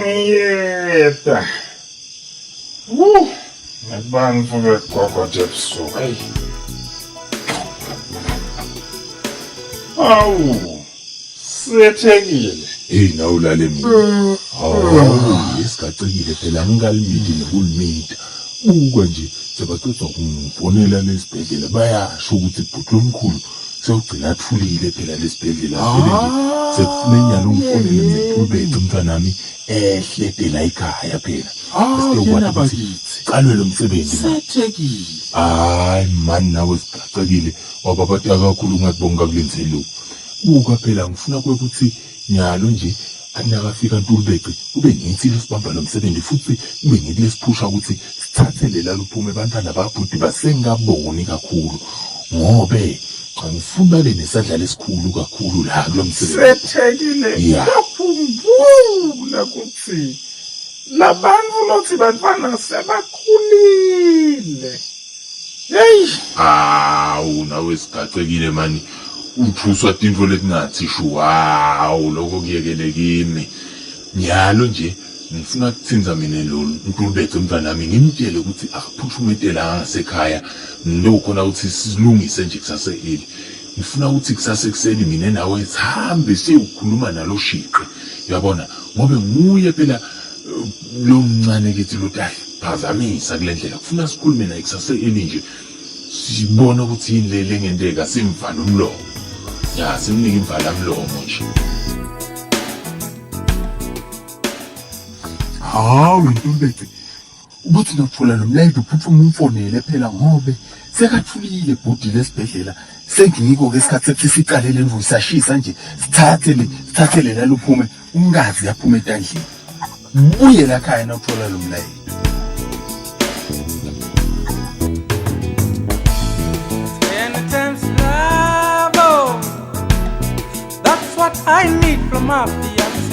Ngiyeda. Woo! Nebantfu begogo nje ebusuku. Eyi. Awu. Sethekile. Hey nawe ulale mina. Hawu yesigacekile phela angikalimidi nokulimida. Buka nje sebacedwa kungifonela lesibhedlela bayasho ukuthi bhuti omkhulu sewugcina athulile phela lesibhedlela vele nje sekufuna inyalo ungifonele mina ubethe umntwanami ehle dela ekhaya phela. Sitokwazi ukuthi bakithi. qalwe lo msebenzi manje. Sethekile. Hayi mani nawe sigacekile wababata kakhulu ungathi bonke akulindzeli lokhu. Buka phela ngifuna kwekuthi nyalo nje anakafika Ntulubece kube ngithi lesibamba lo msebenzi futhi kube ngithi lesiphusha ukuthi sithathe lela luphume abantwana babhuti basengaboni kakhulu ngobe angifuni babe nesandla lesikhulu kakhulu la kulo msebenzi. Sethekile. Yeah. Ngiyakhumbula ukuthi labantu lothi bantwana sebakhulile. Hey, Hawu nawe sigacekile mani uthuswa tintfo letingatsi shu hawu lokho kuyekele kimi nyalo nje ngifuna kuthinza mina lo Ntulubethe umntwanami ngimtshele ukuthi akaphuthumetela angasekhaya ngilokhona ukuthi silungise nje kusase early ngifuna ukuthi kusasa ekuseni mina nawe sihambe siyokhuluma nalo shiqe uyabona ngobe nguye phela lo mncane kithi lo phazamisa kule ndlela kufuna sikhulume naye kusase early nje sibone ukuthi yini le lengenteka simvale umlomo ya simnike imvala mlomo nje. Hawu Ntombece, ubuthi nakuthola lo mlayezi uphuthume umfonele phela ngobe sekathulile bhudi lesibhedlela sengiko-ke isikhathi sekuthi siqale le mvulo siyashisa nje sithathe le sithathe lela luphume ungazi yaphuma etandleni buye la khaya nakuthola lo mlayezi. That's what I need from my fiance.